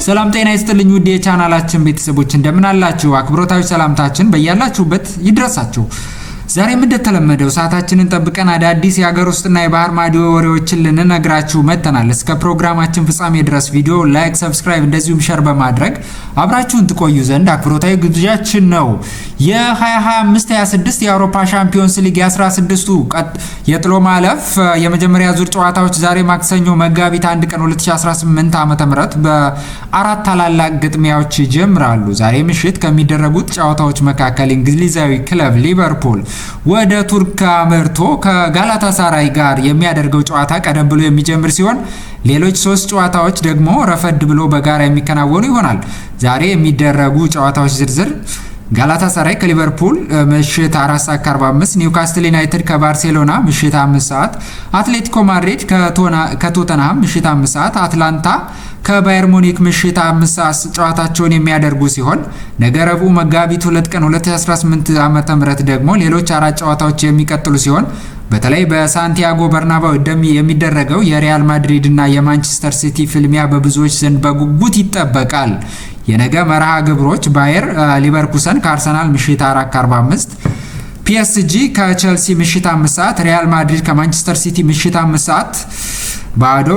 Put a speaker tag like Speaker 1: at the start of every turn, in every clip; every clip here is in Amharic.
Speaker 1: ሰላም ጤና ይስጥልኝ ውድ የቻናላችን ቤተሰቦች፣ እንደምን አላችሁ? አክብሮታዊ ሰላምታችን በያላችሁበት ይድረሳችሁ። ዛሬም እንደተለመደው ሰዓታችንን ጠብቀን አዳዲስ የሀገር ውስጥና የባህር ማዶ ወሬዎችን ልንነግራችሁ መጥተናል። እስከ ፕሮግራማችን ፍጻሜ ድረስ ቪዲዮ like፣ subscribe እንደዚሁም share በማድረግ አብራችሁን ትቆዩ ዘንድ አክብሮታዊ ግብዣችን ነው። የ2025-26 የአውሮፓ ሻምፒዮንስ ሊግ የ16ቱ የጥሎ ማለፍ የመጀመሪያ ዙር ጨዋታዎች ዛሬ ማክሰኞ መጋቢት 1 ቀን 2018 ዓ.ም በአራት ታላላቅ ግጥሚያዎች ይጀምራሉ። ዛሬ ምሽት ከሚደረጉት ጨዋታዎች መካከል እንግሊዛዊ ክለብ ሊቨርፑል ወደ ቱርክ አምርቶ ከጋላታሳራይ ጋር የሚያደርገው ጨዋታ ቀደም ብሎ የሚጀምር ሲሆን፣ ሌሎች ሶስት ጨዋታዎች ደግሞ ረፈድ ብሎ በጋራ የሚከናወኑ ይሆናል። ዛሬ የሚደረጉ ጨዋታዎች ዝርዝር፦ ጋላታሳራይ ከሊቨርፑል ምሽት 4 ሰዓት ከ45፣ ኒውካስትል ዩናይትድ ከባርሴሎና ምሽት 5 ሰዓት፣ አትሌቲኮ ማድሪድ ከቶተንሃም ምሽት 5 ሰዓት፣ አትላንታ ከባየር ሙኒክ ምሽት 5 ሰዓት ጨዋታቸውን የሚያደርጉ ሲሆን፣ ነገ ረቡዕ መጋቢት 2 ቀን 2018 ዓ.ም ደግሞ ሌሎች አራት ጨዋታዎች የሚቀጥሉ ሲሆን፣ በተለይ በሳንቲያጎ በርናባው የሚደረገው የሪያል ማድሪድ እና የማንቸስተር ሲቲ ፍልሚያ በብዙዎች ዘንድ በጉጉት ይጠበቃል። የነገ መርሃ ግብሮች ባየር ሊቨርኩሰን ከአርሰናል ምሽት 4:45፣ ፒኤስጂ ከቸልሲ ምሽት 5 ሰዓት፣ ሪያል ማድሪድ ከማንቸስተር ሲቲ ምሽት 5 ሰዓት፣ ቦዶ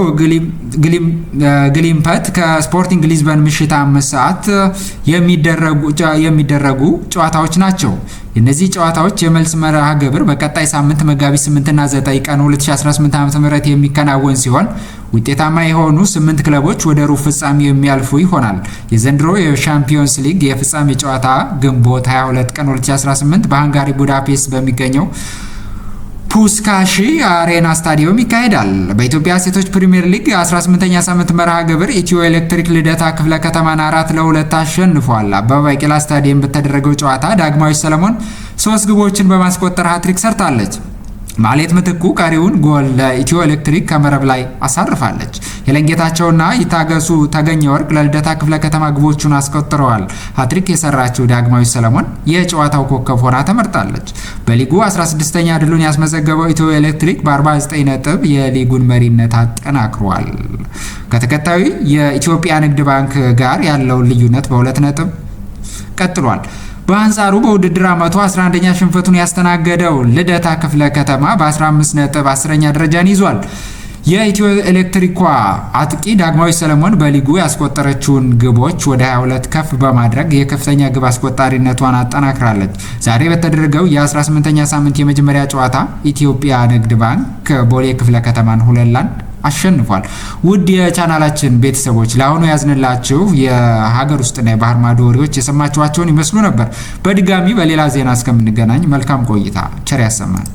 Speaker 1: ግሊምፐት ከስፖርቲንግ ሊዝበን ምሽት 5 ሰዓት የሚደረጉ ጨዋታዎች ናቸው። የእነዚህ ጨዋታዎች የመልስ መርሃ ግብር በቀጣይ ሳምንት መጋቢት 8ና 9 ቀን 2018 ዓ.ም የሚከናወን ሲሆን፣ ውጤታማ የሆኑ ስምንት ክለቦች ወደ ሩብ ፍጻሜ የሚያልፉ ይሆናል። የዘንድሮ የሻምፒዮንስ ሊግ የፍጻሜ ጨዋታ ግንቦት 22 ቀን 2018 በሃንጋሪ ቡዳፔስት በሚገኘው ፑስካሽ አሬና ስታዲየም ይካሄዳል። በኢትዮጵያ ሴቶች ፕሪሚየር ሊግ 18ኛ ሳምንት መርሃ ግብር ኢትዮ ኤሌክትሪክ ልደታ ክፍለ ከተማን 4-2 አሸንፏል። አበበ ቢቂላ ስታዲየም በተደረገው ጨዋታ ዳግማዊት ሰለሞን ሶስት ግቦችን በማስቆጠር ሃትሪክ ሰርታለች። ማሌት ምትኩ ቀሪውን ጎል ለኢትዮ ኤሌክትሪክ ከመረብ ላይ አሳርፋለች። ሄለን ጌታቸውና ይታገሱ ተገኘ ወርቅ ለልደታ ክፍለ ከተማ ግቦቹን አስቆጥረዋል። ሃትሪክ የሰራችው ዳግማዊት ሰለሞን የጨዋታው ኮከብ ሆና ተመርጣለች። በሊጉ 16ኛ ድሉን ያስመዘገበው ኢትዮ ኤሌክትሪክ በ49 ነጥብ የሊጉን መሪነት አጠናክሯል። ከተከታዩ የኢትዮጵያ ንግድ ባንክ ጋር ያለውን ልዩነት በ2 ነጥብ ቀጥሏል። በአንጻሩ በውድድር ዓመቱ 11ኛ ሽንፈቱን ያስተናገደው ልደታ ክፍለ ከተማ በ15 ነጥብ 10ኛ ደረጃን ይዟል። የኢትዮ ኤሌክትሪኳ አጥቂ ዳግማዊ ሰለሞን በሊጉ ያስቆጠረችውን ግቦች ወደ 22 ከፍ በማድረግ የከፍተኛ ግብ አስቆጣሪነቷን አጠናክራለች። ዛሬ በተደረገው የ18ኛ ሳምንት የመጀመሪያ ጨዋታ ኢትዮጵያ ንግድ ባንክ ቦሌ ክፍለ ከተማን 2-1 አሸንፏል። ውድ የቻናላችን ቤተሰቦች፣ ለአሁኑ ያዝንላችሁ የሀገር ውስጥና የባህር ማዶ ወሬዎች የሰማችኋቸውን ይመስሉ ነበር። በድጋሚ በሌላ ዜና እስከምንገናኝ መልካም ቆይታ፣ ቸር ያሰማን።